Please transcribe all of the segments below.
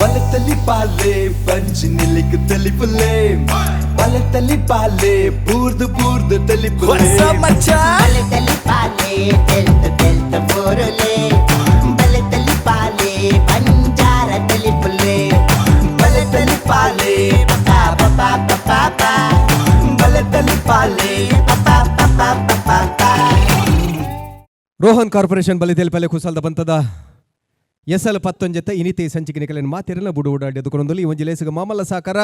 ಬಲತಲಿ ಪಾಲೆ ಬಂಜಿ ನಿಲಿಕ್ ತಲಿಪುಲೆ ಬಲತಲಿ ಪಾಲೆ ಬೂರ್ದು ಬೂರ್ದು ತಲಿಪುಲೆ. ಬಲತಲಿ ಪಾಲೆ ತೆಲ್ತ ತೆಲ್ತ ಬೋರುಲೆ, ಬಲತಲಿ ಪಾಲೆ ಬಂಜಾರ ತಲಿಪುಲೆ, ಬಲತಲಿ ಪಾಲೆ ಪಾ ಪಾ ಪಾ ಪಾ ಪಾ, ಬಲತಲಿ ಪಾಲೆ ಪಾ ಪಾ ಪಾ ಪಾ ಪಾ. ರೋಹನ್ ಕಾರ್ಪೊರೇಷನ್ ಬಲಿತೆಲ್ಪಲೆ ಕುಸಲ್ದ ಬಂತದ ಎಸಲ್ ಪತ್ತೊಂಜೆತ್ತ ಇನಿತೆ ಸಂಚಿಕೆ ನಿಕಲೆನ್ ಮಾತೆರೆಲ್ಲ ಬುಡು ಓಡಾಡಿ ಎದುಕೊಂಡೊಂದು ಈ ಒಂಜಿ ಲೇಸುಗ ಮಾಮಲ್ಲ ಸಾಕಾರ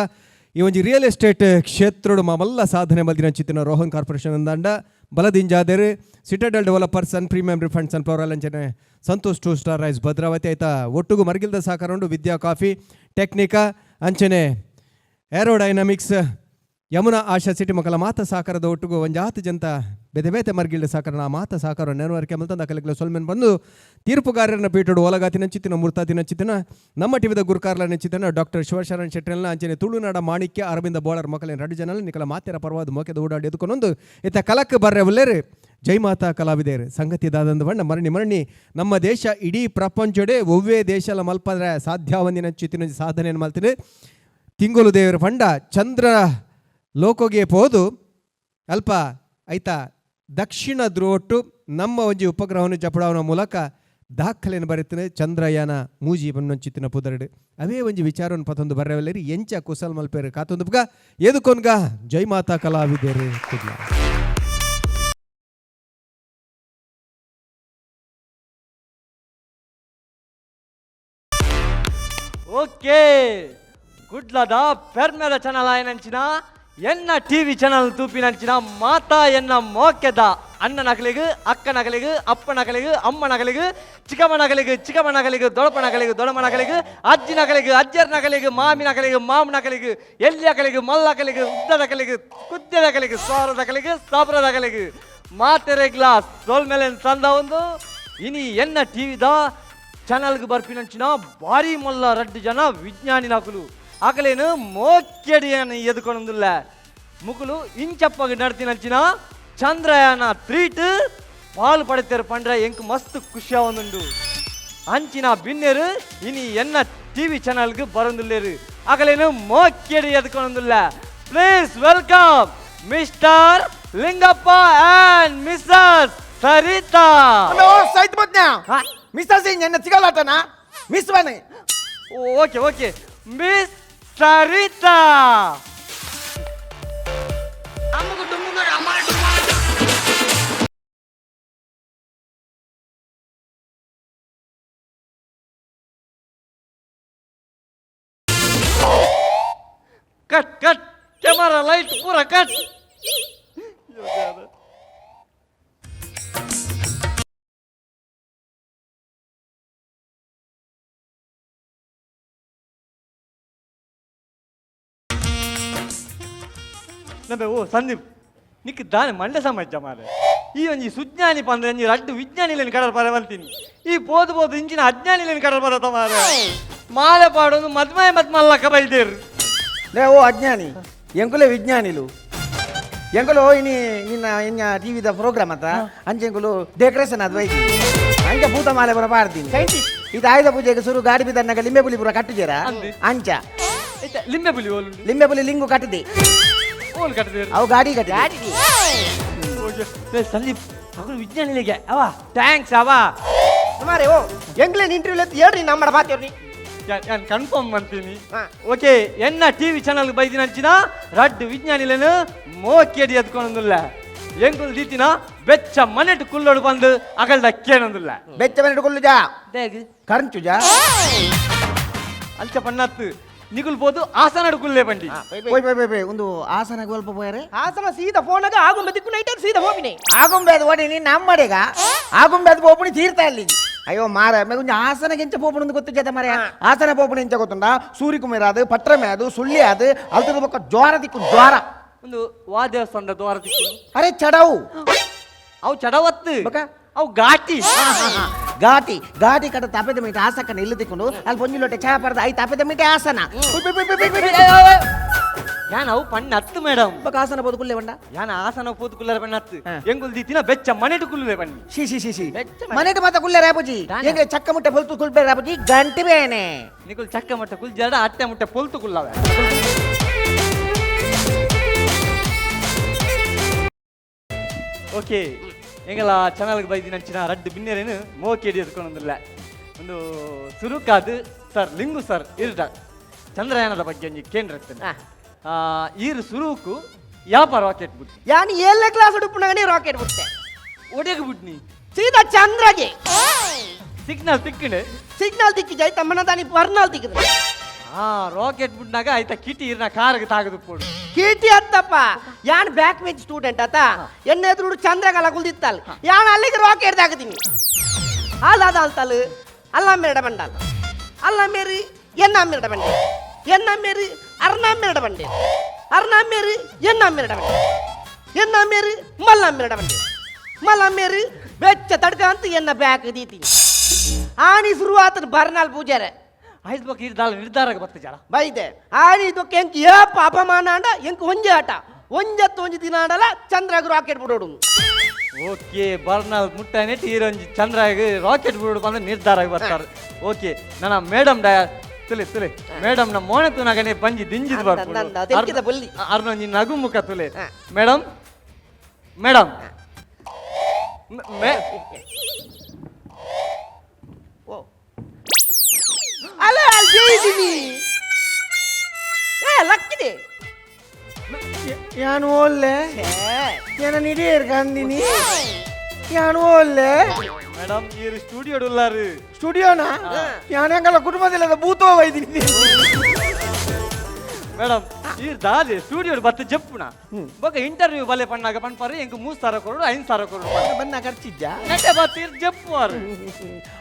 ಈ ಒಂಜಿ ರಿಯಲ್ ಎಸ್ಟೇಟ್ ಕ್ಷೇತ್ರಡು ಮಾಮಲ್ಲ ಸಾಧನೆ ಮಲ್ದಿನ ಚಿತ್ತಿನ ರೋಹನ್ ಕಾರ್ಪೊರೇಷನ್ ಅಂದಾಂಡ ಬಲದಿಂಜಾದೆರ್ Citadel developers and premium refunds and floral ಅಂಚನೆ Santosh two star rice Bhadravati ಆಯ್ತಾ ಒಟ್ಟುಗು ಮರ್ಗಿಲ್ದ ಸಾಕಾರ ಉಂಡು ವಿದ್ಯಾ ಕಾಫಿ ಟೆಕ್ನಿಕಾ ಅಂಚನೆ ಏರೋಡೈನಮಿಕ್ಸ್ ಯಮುನಾ ಆಶಾ ಸಿಟಿ ಮಕ್ಕಳ ಮಾತ ಸಾಕಾರದ ಒಟ್ಟುಗು ಒಂಜಾತು ಜಂತ ಬೇತೆ ಬೇತೆ ಮರ್ಗಿಲ್ಡ ಸಾಕಾರ ಆ ಮಾತ ಸಾಕಾರ ನೆನವರಿಕೆ ಮಲ್ತಂದ ಅಕಲಿಕ್ಲ ಸೊಲ್ಮೆನ್ ಬಂದು ತೀರ್ಪುಗಾರರನ್ನ ಪೀಠಡು ಒಲಗಾತಿ ನಂಚಿತ್ತಿನ ಮೂರ್ತಾತಿ ನಂಚಿತ್ತಿನ ನಮ್ಮ ಟಿವಿದ ಗುರುಕಾರ್ಲ ನಂಚಿತ್ತಿನ ಡಾಕ್ಟರ್ ಶಿವಶರಣ್ ಶೆಟ್ಟೆಲ್ನ ಅಂಚನೆ ತುಳುನಾಡ ಮಾಣಿಕ್ಯ ಅರವಿಂದ ಬೋಳರ್ ಮಕ್ಕಳಿನ ರಡು ಜನ ನಿಕಲ ಮಾತೆರ ಪರವಾದ ಮೋಕೆದ ಓಡಾಡಿ ಎದುಕೊಂಡೊಂದು ಇತ್ತ ಕಲಕ್ ಬರ್ರೆ ಉಲ್ಲೇರು ಜೈ ಮಾತಾ ಕಲಾವಿದೇರು ಸಂಗತಿ ದಾದಂದ ಬಣ್ಣ ಮರಣಿ ಮರಣಿ ನಮ್ಮ ದೇಶ ಇಡೀ ಪ್ರಪಂಚಡೆ ಒವ್ವೇ ದೇಶಲ ಮಲ್ಪದ್ರೆ ಸಾಧ್ಯವಂದಿನ ಚಿತ್ತಿನ ಸಾಧನೆಯನ್ನು ಮಲ್ತೀನಿ ತಿಂಗಳು ದೇವರ ಪಂಡ ಚಂದ್ರ ಲೋಕೋಗೆ ಪೋದು ಅಲ್ಪ ಆಯ್ತಾ ದಕ್ಷಿಣ ಧ್ರುವೊಟ್ಟು ನಮ್ಮ ಒಂಜಿ ಉಪಗ್ರಹವನ್ನು ಜಪಡಾವನ ಮೂಲಕ ದಾಖಲೆಯನ್ನು ಬರೀತಾನೆ ಚಂದ್ರಯಾನ ಮೂಜಿ ಬನ್ನೊಂಚಿತ್ತಿನ ಪುದರಡು ಅವೇ ಒಂಜಿ ವಿಚಾರವನ್ನು ಪತೊಂದು ಬರ್ರವಲ್ಲೇರಿ ಎಂಚ ಕುಸಲ್ ಮಲ್ಪೇರು ಕಾತೊಂದು ಬುಗ ಏದುಕೊನ್ಗ ಜೈ ಮಾತಾ ಕಲಾವಿದೇರು ಕುಡ್ಲ. ಓಕೆ, ಗುಡ್ಲದ ಪೆರ್ಮೆದ ಚಾನಲ್ ಆಯನಂಚಿನ ಎನ್ನ ಟಿವಿ ಚಾನಲ್ ತೂಪಿನಂಚಿನ ಮಾತಾ ಎನ್ನ ಮೋಕೆದ ಅಣ್ಣನಕಲಿಗು ಅಕ್ಕನಕಲಿಗು ಅಪ್ಪನಕಲಿಗು ಅಮ್ಮನಕಲಿಗು ಚಿಕ್ಕಮ್ಮನಕಲಿಗು ಚಿಕ್ಕಮ್ಮನಕಲಿಗು ದೊಡಪನಕಲಿಗು ದೊಡಮನಕಲಿಗು ಅಜ್ಜಿನಕಲಿಗು ಅಜ್ಜರ್ನಕಲಿಗು ಮಾಮಿನಕಲಿಗು ಮಾಮನಕಲಿಗು ಎಲ್ಲಿಯಕಲಿಗು ಮಲ್ಲಕಲಿಗು ಉದ್ದದಕಲಿಗು ಕುದ್ದದಕಲಿಗು ಸ್ವಾರದಕಲಿಗು ಸಾಬ್ರದಕಲಿಗು ಮಾತೆರೆ ಗ್ಲಾಸ್ ಸೋಲ್ಮೇಲೆ ಸಂದ ಒಂದು ಇನಿ ಎನ್ನ ಟಿವಿದ ಚಾನಲ್ಗೆ ಬರ್ಪಿನಂಚಿನ ಭಾರಿ ಮಲ್ಲ ರಡ್ಡು ಜನ ವಿಜ್ಞಾನಿ ನಕಲು ಆಕಲೇನು ಮೋಕೆಡಿಯನ್ನು ಎದುಕೊಂದಿಲ್ಲ ಮುಕುಲು ಇಂಚಪ್ಪಗೆ ನಡ್ತಿನಂಚಿನ ಚಂದ್ರಯಾನ ತ್ರೀಟ್ ಪಾಲು ಪಡೆತೇರು ಪಂಡ್ರೆ ಎಂಕ್ ಮಸ್ತ್ ಖುಷಿಯ ಒಂದುಂಡು ಅಂಚಿನ ಬಿನ್ನೆರು ಇನಿ ಎನ್ನ ಟಿವಿ ಚಾನಲ್ಗೆ ಬರಂದುಲ್ಲೇರು ಆಗಲೇನು ಮೋಕೆಡಿ ಎದುಕೊಂದಿಲ್ಲ. Please welcome mister Lingappa and missus Saritha. ಸೈತ್ ಮತ್ನ್ಯಾ ಮಿಸ್ಸಸ್ ಎನ್ನ ಸಿಗಲಾಟನ ಮಿಸ್ ಬನ್ನಿ. Okay okay, miss Saritha. Cut cut, camera light ಪೂರ ಕಟ್. ನಂಬೆ ಓ ಸಂದೀಪ್, ನಿಕ್ ದಾನೆ ಮಂಡೆ ಸಮಾಜ ಮಾರೆ. ಈ ಒಂಜಿ ಸುಜ್ಞಾನಿ ಪಂದ್ರೆ ಒಂಜಿ ರಡ್ಡು ವಿಜ್ಞಾನಿಲೇನು ಕಡಲ್ ಪರ ಬಂತೀನಿ, ಈ ಪೋದು ಪೋದು ಇಂಚಿನ ಅಜ್ಞಾನಿಲೇನು ಕಡಲ್ ಬರತ್ತ ಮಾರೆ. ಮಾಲೆ ಪಾಡೋದು ಮದ್ಮಯ ಮದ್ಮಲ್ಲಕ್ಕ ಬೈದೇರು. ಲೇ ಓ ಅಜ್ಞಾನಿ, ಎಂಕುಲೆ ವಿಜ್ಞಾನಿಲು ಎಂಕುಲು ಇನಿ ನಿನ್ನ ಇನ್ನ ಟಿವಿದ ಪ್ರೋಗ್ರಾಮ್ ಅಂತ ಅಂಚೆಂಕುಲು ಡೆಕೋರೇಷನ್ ಅದು ವೈದಿ ಅಂಚ ಭೂತ ಮಾಲೆ ಪುರ ಪಾಡ್ತೀನಿ. ಇದು ಆಯುಧ ಪೂಜೆಗೆ ಸುರು ಗಾಡಿ ಬಿದ್ದನ್ನಾಗ ಲಿಂಬೆ ಪುಲಿ ಪುರ ಕಟ್ಟುಜೇರ. ಅಂದೆ. ಅಂಚ ಇತ್ತೆ ಲಿಂಬೆ ಪುಲಿ ಓಲುಂಡು? ಲಿಂಬೆ ಪುಲಿ ಲಿಂಗು ಕಟ್ಟದೆ. ಓಲ್ ಕಟ್ಟದೇರು? ಅವು ಗಾಡಿ ಕಟ್ಟಿದೆ. ಓಕೆ ಸಂದೀಪ್, ಅವರು ವಿಜ್ಞಾನಿಲಿಗೆ ಅವ thanks ಅವ. ಸುಮಾರೇ ಓ ಎಂಗ್ಲೇನ್ ಇಂಟರ್ವ್ಯೂ ಹೇಳ್ರಿ ನಮ್ಮ ಬಾತೇವ್ರಿ. ಯಾನ್ ಕನ್ಫರ್ಮ್ ಮಾಡ್ತೀನಿ. ಓಕೆ, ಎನ್ನ ಟಿವಿ ಚಾನಲ್ ಬೈದಿನಂಚಿನ ರಡ್ಡು ವಿಜ್ಞಾನಿಲೇನು ಮೋಕೆಡಿ ಎದ್ಕೊಂಡೊಂದುಲ್ಲ ಎಂಕುಲು ದೀತಿನ ಬೆಚ್ಚ ಮನೆಟ್ ಕುಲ್ಲೋಡು ಬಂದು ಅಗಲ್ದ ಕೇನೊಂದುಲ್ಲ. ಬೆಚ್ಚ ಮನೆ ಕೊಲ್ಲುಜಾ ಕರಂಚುಜಾ. ಅಂಚ ಪಣ್ಣತ್ತು ನಿಗುಲ್ ಬೋದು ಆಸನಡು ಕುಲ್ಲೆ ಬಂಡಿ. ಪೋಯ್ ಪೋಯ್ ಪೋಯ್ ಪೋಯ್ ಒಂದು ಆಸನ ಸ್ವಲ್ಪ ಪೋಯರೆ. ಹಾಸನ ಸೀದಾ ಫೋನಾಗ ಆಗುಂಬೆ ದಿಕ್ಕು ನೈಟ್ ಸೀದಾ ಹೋಗಿನಿ. ಆಗುಂಬೆ ಅದು ಓಡಿ ನೀನು ನಮ್ಮಡೆಗ ಆಗುಂಬೆ ಅದು ಪೋಪುಣಿ ತೀರ್ಥ ಅಲ್ಲಿ. ಅಯ್ಯೋ ಮಾರ ಕೊಂಚ ಆಸನ ಗೆಂಚ ಪೋಪುಣ ಗೊತ್ತು ಜತ ಮಾರ. ಆಸನ ಪೋಪುಣ ಎಂಚ ಗೊತ್ತುಂಡ? ಸೂರಿಕುಮೇರ ಅದು ಪಟ್ರಮೆ ಅದು ಸುಳ್ಳಿ ಅದು ಅಲ್ತದ ಬೊಕ್ಕ ಜ್ವಾರ ದಿಕ್ಕು ಜ್ವಾರ. ಒಂದು ವಾ ದೇವಸ್ಥಾನದ ದ್ವಾರ ದಿಕ್ಕು? ಅರೆ ಚಡವು. ಅವು ಚಡವತ್ತು. ಬೊಕ್ಕ? ಅವು ಘಾಟಿ. ಘಾಟಿ ಘಾಟಿ ಕಡೆ ತಾಪೆದ ಮೀಟೆ ಆಸಕ್ಕನ ಇಲ್ಲಿ ತಿಕ್ಕೊಂಡು ಅಲ್ಲಿ ಪೊಂಜಿ ಲೋಟೆ ಛಾಯ ಪರದ I ತಾಪೆದ ಮೀಟೆ ಆಸನ. ಉಯ್, ಉಯ್, ಉಯ್, ಉಯ್, ಉಯ್, ಉಯ್. ಯಾನ್ ಅವು ಪಣ್ಣ ಹತ್ತು ಮೇಡಮ್. ಬೊಕ ಆಸನ ಪೋದು ಕುಲ್ಲೆ ಬಂಡ. ಯಾನ್ ಆಸನ ಪೋದು ಕುಲ್ಲರ ಪಣ್ಣ ಹತ್ತು ಎಂಗುಲ್ ದಿತ್ತಿನ ಬೆಚ್ಚ ಮನೆಟು ಕುಲ್ಲುಲೆ ಬನ್ನಿ. She she she she, ಮನೆಟು ಮಾತ ಕುಲ್ಲೆ ರಾಪುಜಿ. ಎಂಗೆ ಚಕ್ಕ ಮುಟ್ಟೆ ಪೊಲ್ತು ಕುಲ್ಪೆ ರಾಪುಜಿ, ಗಂಟೆ ಬೇನೆ. ನಿಕುಲ್ ಚಕ್ಕ ಮುಟ್ಟೆ ಕುಲ್ ಜಡ ಅಟ್ಟೆ ಮುಟ್ಟೆ ಪೊಲ್ತು ಕುಲ್ಲವೆ. ಓಕೆ, ಎಂಗಲ ಚಾನಲ್ಗೆ ಬೈದಿ ನಂಚಿನ ರಡ್ಡು ಬಿನ್ನೆರೇನು ಮೋಕೇಡಿ ಎದ್ಕೊಂಡೊಂದಿಲ್ಲ. ಒಂದು ಸುರುಕಾದು ಸರ್ ಲಿಂಗು ಸರ್ ಇರ್ಡ ಚಂದ್ರಯಾನದ ಬಗ್ಗೆ ಒಂಜಿ ಕೇಂದ್ರ. ಈರು ಸುರುಕು ಯಾಪ ರಾಕೆಟ್ ಬುಟ್ಟಿ? ಯಾನ್ ಏಳನೇ ಕ್ಲಾಸ್ ಉಡುಪುನಗನೇ ರಾಕೆಟ್ ಬಿಟ್ಟೆ. ಒಡೆಗೆ ಬುಟ್ನಿ? ಸೀದಾ ಚಂದ್ರಗೆ. ಸಿಗ್ನಲ್ ತಿಕ್ಕಣೆ? ಸಿಗ್ನಲ್ ತಿಕ್ಕಿ ಜೈ ತಮ್ಮನ ತಾನಿ ಬರ್ನಾಲ್ ತಿಕ್ಕಿದ್ರು. ಹಾ, ರಾಕೆಟ್ ಬಿಟ್ನಾಗ ಆಯ್ತಾ ಕಿಟಿ ಇರ್ನ ಕಾರಿಗೆ ತಾಗದು ಪೋಡು. ಕೀಟಿ ಅತ್ತಪ್ಪ, ಯಾನ್ back bench student ಆತ. ಎನ್ನ ಎದುರು ಚಂದ್ರಗಲ ಕುಲ್ದಿತ್ತಲ್, ಯಾನ್ ಅಲ್ಲಿಗೆ ರಾಕೆಟ್ ತಾಕತೀನಿ. ಅಲ್ಲ ಅದ ಅಲ್ತಲ್ ಅಲ್ಲ ಮೇರಡ ಬಂಡಲ್ ಅಲ್ಲ ಮೇರಿ ಎನ್ನ ಮೇರಡ ಬಂಡೆ ಎನ್ನ ಮೇರಿ ಅರ್ಣ ಮೇರಡ ಬಂಡೆ ಅರ್ಣ ಮೇರಿ ಎನ್ನ ಮೇರಡ ಬಂಡೆ ಎನ್ನ ಮೇರಿ ಮಲ್ಲ ಮೇರಡ ಬಂಡೆ ಮಲ್ಲ ಮೇರಿ ಬೆಚ್ಚ ತಡ್ಕ ಅಂತ ಎನ್ನ ಬ್ಯಾಕ್ ದೀತೀನಿ. ಆನಿ ಶುರುವಾತನ ಬರ್ನಾಲ್ ಪೂಜಾರೆ. ಆಯ್ತು ಬೊಕ್ಕ ಇರ್ದಾಲ ನಿರ್ಧಾರಕ್ಕೆ ಬತ್ತ ಜರ. ಬೈದೆ ಆನಿ ಇದಕ್ಕೆ ಎಂಕ್ ಏಪ ಅಪಮಾನ ಅಂಡ ಎಂಕ್ ಒಂಜೆ ಆಟ ಒಂಜತ್ತು ಒಂಜಿ ದಿನ ಆಡಲ ಚಂದ್ರಗ್ ರಾಕೆಟ್ ಬಿಡೋಡು. ಓಕೆ, ಬರ್ನಾಲ್ ಮುಟ್ಟಾನೆ ಈರೊಂಜಿ ಚಂದ್ರಾಗ ರಾಕೆಟ್ ಬಿಡೋಡು ಬಂದ್ರೆ ನಿರ್ಧಾರ ಬರ್ತಾರೆ. ಓಕೆ, ನನ್ನ ಮೇಡಮ್ ಡಯ ತುಲೆ ತುಲೆ ಮೇಡಮ್ ನಮ್ಮ ಮೋನೆ ತುನಾಗನೆ ಪಂಜಿ ದಿಂಜಿದ್ ಅಂದ, ಅಂದ, ತೆಲ್ಕಿದ ಬೊಲ್ಲಿ. ಅರ್ನೊಂಜಿ ನಗು ಮುಖ ತುಲೆ. ಮೇಡಮ್ ಮೇಡಮ್ ಮೇ ಓ ಅಲ್ಲ ಅಲ್ಲಿ ಜಯಿಸಿನಿ ಏ ಲಕ್ಕಿದೆ. ಯಾನು ಓಲ್ಲೆ ಏನ ನಿಡಿಯರ್ ಕಂದಿನಿ ಯಾನು ಓಲ್ಲೆ. Madam ಈರು studio ಉಲ್ಲಾರು. ಸ್ಟುಡಿಯೋನಾ? ಯಾನ್ ಎಂಗಲ ಕುಟುಂಬದಲ್ಲಿ ಭೂತೋ ವೈದಿನಿ. ಮೇಡಮ್ ಈರ್ ದಾದೆ ಸ್ಟುಡಿಯೋ ಬತ್ತ ಜಪ್ಪುನ ಬೊಕ ಇಂಟರ್ವ್ಯೂ ಬಲೆ ಪಣ್ಣಾಗ ಪಣ್ಪಾರು ಎಂಕ್ 3,000 ಕೊರಡು 5,000 ಕೊರಡು ಬನ್ನ ಖರ್ಚಿಜ್ಜ ನೆಟ್ಟೆ ಬತ್ತ ಈರ್ ಜಪ್ಪುವಾರು.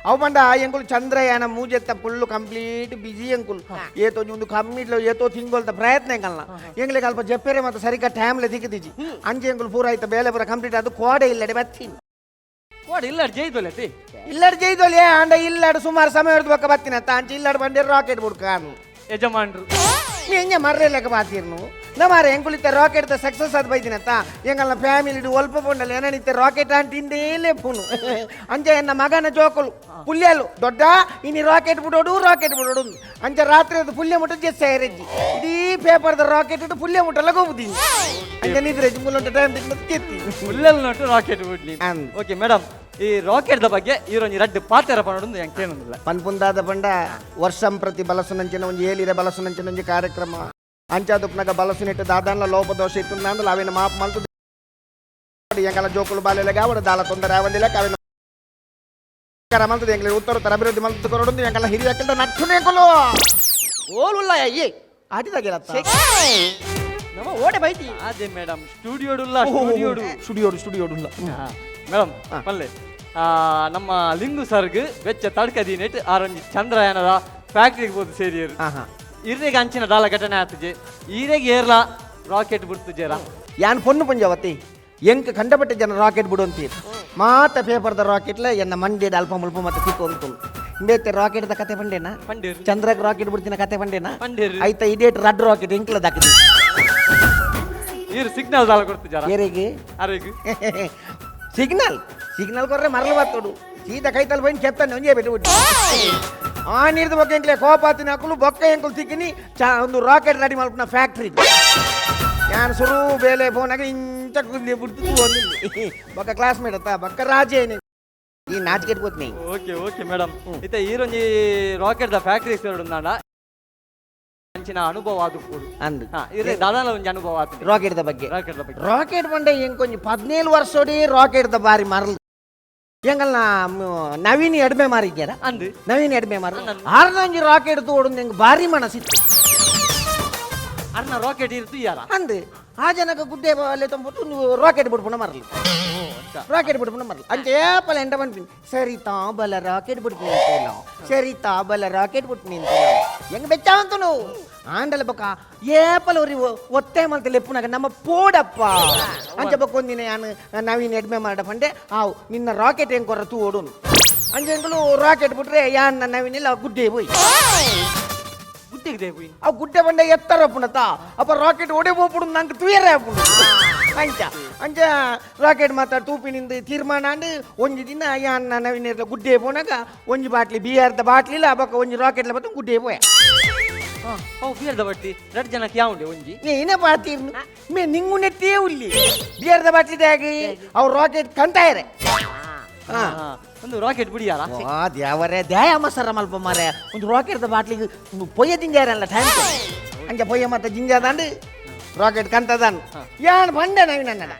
ಅವು ಪಂಡ ಎಂಕುಲು ಚಂದ್ರಯಾನ ಮೂಜೆತ್ತ full complete busy ಎಂಕುಲು. ಏತೋ ಒಂದು ಕಮ್ಮಿಡ್ಲ ಏತೋ ತಿಂಗೊಲ್ತ ಪ್ರಯತ್ನ ಎಂಕಲ್ನ ಎಂಗ್ಲಿಗೆ ಅಲ್ಪ ಜಪ್ಪೆರೆ ಮತ್ತು ಸರಿಕ ಟೈಮ್ಲೆ ದಿಕ್ಕದಿಜಿ. ಅಂಚೆ ಎಂಕುಲು ಪೂರ ಆಯ್ತ ಬೇಲೆ ಪೂರ ಕಂಪ್ಲೀಟ್ ಅದು ಕೋಡೆ ಇಲ್ಲಡೆ ಬತ್ತೀನಿ. ಕೋಡೆ ಇಲ್ಲಾಡ್ ಜೈದೊಲೆ ತಿ. ಇಲ್ಲಡ್ ಜೈದೊಲೆ ಅಂಡ ಇಲ್ಲಡ್ ಸುಮಾರು ಸಮಯ ಹಿಡ್ದು ಬೊಕ್ಕ ಬತ್ತಿನತ್ತ. ಅಂಚೆ ಇಲ್ಲಡ್ ಬಂಡೆ ರಾಕೆಟ್ ಬುಡ್ಕಾನು ಯಜಮಾನ್ರು. ನೀ ಎಂಜ ಮರ್ರೆ ಲೆಕ್ಕ ಬಾತೀರ್ನು ನಮಾರೆ ಎಂಕುಲಿತ್ತ ರಾಕೆಟ್ ಸಕ್ಸಸ್ ಆದ್ ಬೈದಿನತ್ತ. ಎಂಗಲ್ನ ಫ್ಯಾಮಿಲಿ ಒಲ್ಪ ಪೊಂಡಲ್ ಏನನಿತ್ತೆ ರಾಕೆಟ್ ಅಂಟಿಂದೇಲೆ ಪುನು. ಅಂಚೆ ಎನ್ನ ಮಗನ ಜೋಕುಲು ಪುಲ್ಯಲು ದೊಡ್ಡ ಇನಿ ರಾಕೆಟ್ ಬಿಡೋಡು ರಾಕೆಟ್ ಬಿಡೋಡು. ಅಂಚೆ ರಾತ್ರಿ ಅದು ಪುಲ್ಯ ಮುಟ್ಟ ಜೆಸ್ಸಾಯರೆಜ್ಜಿ ಇಡೀ ಪೇಪರ್ದ ರಾಕೆಟ್ ಇಟ್ಟು ಪುಲ್ಯ ಮುಟ್ಟಲ್ಲ ಹೋಗುದೀನಿ. ಅಂಚೆ ನಿದ್ರೆ ಮುಲ್ಲೊಂಟ ಟೈಮ್ ಮತ್ತೆ ಕೆತ್ತಿ ಮುಲ್ಲಲ್ ನಟ್ಟು ರಾಕೆಟ್ ಬಿಡ್ಲಿ. ಅಂದ್. ಓಕೆ ಮೇಡಮ್, ಈ ರಾಕೆಟ್ the ಬಗ್ಗೆ ಈರೊಂಜಿ ರಡ್ಡು ಪಾತೆರ ಪನೊಡು ಎಂಕ್ ಕೇನೊಂದಿಲ್ಲ. ಪನ್ಪುಂದಾದ ಪಂಡ ವರ್ಷಂ ಪ್ರತಿ ಬಲಸುನಂಚಿನ ಒಂಜಿ ಏಲಿರ ಬಲಸುನಂಚಿನ ಒಂಜಿ ಕಾರ್ಯಕ್ರಮ ಅಂಚಾದುಪ್ನಗ ಬಲಸುನಿಟ್ಟು ದಾದಾನ್ಲ ಲೋಪದೋಷ ಇತ್ತು ಅಂದಲ ಅವಿನ ಮಾಪ್ ಮಲ್ತು ಎಂಕಲ ಜೋಕುಲು ಬಾಲೆಲೆಗ ಅವರ ದಾಲ ತೊಂದರೆ ಆವಂದಿಲ್ಲ ಅವಿನ ಮಲ್ತದ ಎಂಗ್ಲಿ ಉತ್ತರ ಉತ್ತರ ಅಭಿವೃದ್ಧಿ ಮಲ್ತು ಕೊರಡು ಎಂಕಲ ಹಿರಿಯ ನಟ್ಟು ಎಂಕುಲು ಓಲುಲ್ಲ ಅಯ್ಯೇ ಆಟಿದಾಗಿರತ್ತ. ನಮ್ಮ ಓಡೆ ಬೈತಿ. ಅದೇ ಮೇಡಮ್ ಸ್ಟುಡಿಯೋಡುಲ್ಲ ಸ್ಟುಡಿಯೋಡು ಸ್ಟುಡಿಯೋಡು ಸ್ಟುಡಿಯೋಡುಲ್ಲ. ಮೇಡಮ್ ಪಲ್ಲೆ ನಮ್ಮ ಲಿಂಗು ಸರ್ಗ್ ಬೆಚ್ಚ ತಡ್ಕ ದೀನೆಟ್ ಆರೊಂಜಿ ಚಂದ್ರಯಾನದ ಫ್ಯಾಕ್ಟ್ರಿಗೆ ಹೋದ್ ಸೇರಿಯರು. ಇರ್ರೆಗೆ ಅಂಚಿನ ದಾಲ ಘಟನೆ ಆತಜೆ ಈರೆಗೆ ಏರ್ಲ ರಾಕೆಟ್ ಬಿಡ್ತುಜೇರ. ಯಾನ್ ಪೊನ್ನು ಪಂಜಾವತಿ ಎಂಕ್ ಕಂಡಪಟ್ಟೆ ಜನ ರಾಕೆಟ್ ಬಿಡು ಅಂತೀರ್ ಮಾತ ಪೇಪರ್ದ ರಾಕೆಟ್ಲ ಎನ್ನ ಮಂಡ್ಯದ ಅಲ್ಪ ಮುಲ್ಪ ಮತ್ತೆ ತಿಕ್ಕು ಅಂತು ಇಂಬೇತೆ ರಾಕೆಟ್ದ ಕತೆ ಪಂಡೇನಾ? ಪಂಡೇರು. ಚಂದ್ರಗ್ ರಾಕೆಟ್ ಬಿಡ್ತಿನ ಕತೆ ಪಂಡೇನಾ? ಪಂಡೇರು. ಐತ ಇಡೇಟ್ ರಡ್ ರಾಕೆಟ್ ಎಂಕ್ಲ ದಾಕಿದೆ. ಈರು ಸಿಗ್ನಲ್ ದಾಲ ಕೊಡ್ತುಜಾರ? ಏರಿಗೆ? ಅರೆಗ್. ಸಿಗ್ನಲ್ ಸಿಗ್ನಲ್ ಕೊರ್ರೆ ಮರಳು ಬತ್ತೋಡು ಸೀದಾ ಕೈತಲ್ పోయిన చెప్తాను ಒಂಜೇ ಬಿಟ್ಟು ಬಿಟ್ಟು ಆ ನೀರ್ದ ಬೊಕ್ಕ ಎಂಕ್ಲೆ ಕೋಪಾತಿನ ಅಕುಲು ಬೊಕ್ಕ ಎಂಕುಲು ತಿಕ್ಕಿನಿ ಚಾ ಒಂದು ರಾಕೆಟ್ ರೆಡಿ ಮಲ್ಪುನ ಫ್ಯಾಕ್ಟ್ರಿ. ಯಾನ್ ಸುರು ಬೇಲೆ ಫೋನಾಗ ಇಂಚ ಕುಂದಿ ಬಿಡ್ತು ಒಂದು ಬೊಕ್ಕ ಕ್ಲಾಸ್ಮೇಟ್ ಅತ್ತ ಬೊಕ್ಕ ರಾಜೇನೆ ಈ ನಾಚಿಕೆಟ್ ಕೂತ್ನಿ. Okay okay madam, ಇತ್ತೆ ಈರೊಂಜಿ rocket the factory ಸೇರುಂದಾಂಡ ಅಂಚಿನ ಅನುಭವ ಅದು ಕೂಡು. ಅಂದು. ಇರ್ರೆ ದಾದಾಲ ಒಂಜಿ ಅನುಭವ ಆತದೆ ರಾಕೆಟ್ the ಬಗ್ಗೆ. ರಾಕೆಟ್ the ಬಗ್ಗೆ. ರಾಕೆಟ್ ಬಂಡೆ ಎಂಕೊಂಜಿ 17 ವರ್ಷೋಡಿ ರಾಕೆಟ್ the ಬಾರಿ ಮರಲು ಎಂಗಲ್ನ ನವೀನ್ ಎಡ್ಮೆ ಮಾರಿದ್ಯಾರ? ಅಂದು. ನವೀನ್ ಎಡ್ಮೆ ಮಾರ ಆರ್ನಂಜಿ ರಾಕೆಟ್ ತೋಡು ಎಂಗ್ ಬಾರಿ ಮನಸ್ಸಿತ್ತು. ಅರ್ನ ರಾಕೆಟ್ ಇರ್ತು ಯಾರ? ಅಂದು ಆ ಜನಕ ಗುಡ್ಡೆ ಅಲ್ಲೇ ತಂಬಿಟ್ಟು ನೀವು ರಾಕೆಟ್ ಬಿಡ್ಪುಣ ಮರಲು ರಾಕೆಟ್ ಬಿಡ್ಪುಣ ಮರಲು ಅಂಚೆ ಏಪಲ ಎಂಟ ಬಂದ್ಪಿನಿ ಸರಿ ತಾಬಲ ರಾಕೆಟ್ ಬಿಡ್ಪು ನಿಂತೇಲ ಸರಿ ತಾಬಲ ರಾಕೆಟ್ ಬಿಟ್ಟು ನಿಂತೇಲ ಹೆಂಗ್ ಬೆಚ್ಚಾವಂತು ನೀವು ಆಂಡಲ ಬೊಕ್ಕ ಏಪಲ ಒರಿ ಒತ್ತೆ ಮಲ್ತ ಲೆಪ್ಪುನಾಗ ನಮ್ಮ ಪೋಡಪ್ಪ ಅಂಚೆ ಬೊಕ್ಕ ಒಂದಿನ ಯಾನು ನವೀನ್ ಎಡ್ಮೆ ಮಾಡ ಪಂಡೆ ಆವು ನಿನ್ನ ರಾಕೆಟ್ ಹೆಂಗ್ ಕೊರ್ರ ತೂ ಓಡುನು ಅಂಚೆ ಎಂಕುಲು ರಾಕೆಟ್ ಬಿಟ್ರೆ ಯಾನ್ ನವೀನ್ ಇಲ್ಲ ಗುಡ್ಡೆ ಹೋಯ್ ಗುಡ್ಡೆ ಗುಡ್ಡೆಗೆ ಪೋಯಿ. ಅವು ಗುಡ್ಡೆ ಬಂಡೆ ಎತ್ತರ ಪುಣತ ಅಪ್ಪ ರಾಕೆಟ್ ಓಡೆ ಪೋಪುಡು ನಂಗೆ ತುಯರೆ ಆಪುಂಡು. ಅಂಚ ಅಂಚ ರಾಕೆಟ್ ಮಾತ ತೂಪಿನಿಂದ ತೀರ್ಮಾನ ಅಂಡ್ ಒಂಜಿ ದಿನ ಯಾನ್ ನವೀನ ಗುಡ್ಡೆ ಪೋನಾಗ ಒಂಜಿ ಬಾಟ್ಲಿ ಬಿಯರ್ದ ಬಾಟ್ಲಿಲ ಬೊಕ್ಕ ಒಂಜಿ ರಾಕೆಟ್ ಬತ್ತ ಗುಡ್ಡೆ ಪೋಯ. ಅವು ಬಿಯರ್ದ ಬಟ್ಟಿ ರಡ್ಡ್ ಜನಕ್ಕೆ ಯಾವುಂಡೆ ಒಂಜಿ ನೀನೇ ಪಾತೀರ್ನು ಮೇ ನಿಂಗು ನೆಟ್ಟಿಯೇ ಉಲ್ಲಿ ಬಿಯರ್ದ ಬಾಟ್ಲಿ ದಾಗಿ ಅವು ರಾಕೆಟ್ ಕಂತಾಯರೆ. ಒಂದು ರಾಕೆಟ್ ಬಿಡಿಯಾರ. ಆ ದೇವರೇ ದ್ಯಾಯ ಸರ ಮಲ್ಪ ಮಾರೆ ಒಂದು ರಾಕೆಟ್ ಬಾಟ್ಲಿಗೆ ಪೊಯ್ಯ ಜಿಂಜಾರಲ್ಲ ಟೈಮ್ ಅಂಚ ಪೊಯ್ಯ ಮತ್ತೆ ಜಿಂಜಾದಾಂಡು ರಾಕೆಟ್ ಕಂತದಾನ್ ಯಾನ್ ಬಂಡೆ ನವೀನಣ್ಣ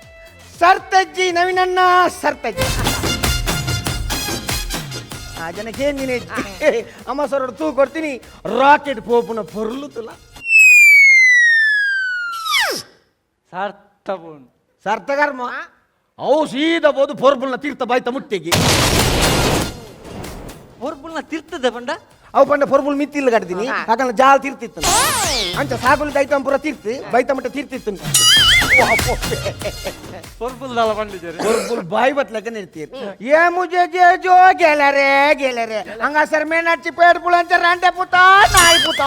ಸರ್ತಜ್ಜಿ ನವೀನಣ್ಣ ಸರ್ತಜ್ಜಿ ಆ ಜನಕ್ಕೆ ಏನ್ ನೀನೆ ಅಮ್ಮ ಸರ್ ತೂ ಕೊಡ್ತೀನಿ ರಾಕೆಟ್ ಪೋಪುನ ಪೊರ್ಲು ತುಲ ಸಾರ್ಥಪುಣ್ ಸಾರ್ಥಕರ್ಮ ಅವು ಸೀದಾ ಬೋದು ಪೊರ್ಬುಲ್ನ ತೀರ್ಥ ಬಾಯ್ತ ಮುಟ್ಟಿಗೆ ಪೊರ್ಬುಲ್ನ ತೀರ್ಥದ ಪಂಡ ಅವು ಪಂಡ ಪೊರ್ಬುಲ್ ಮಿತ್ತಿಲ್ಲ ಕಟ್ತೀನಿ ಯಾಕಂದ್ರೆ ಜಾಲ್ ತೀರ್ತಿತ್ತು ಅಂಚ ಸಾಗುಲಿ ದೈತ ಪೂರ ತೀರ್ತು ಬೈತ ಮಟ್ಟ ತೀರ್ತಿತ್ತು. ಪೊರ್ಬುಲ್ ದಾಲ ಪಂಡಿದ್ದಾರೆ ಪೊರ್ಬುಲ್ ಬಾಯಿ ಬತ್ಲಕ ನಿರ್ತೀರ್ ಏ ಮುಜೆ ಜೆ ಜೋ ಗೆಲರೆ ಗೆಲರೆ ಹಂಗಾಸರ್ ಮೇನಚ್ಚಿ ಪೇಡ್ ಪುಳಂಚ ರಾಂಡೆ ಪುತ ನಾಯಿ ಪುತ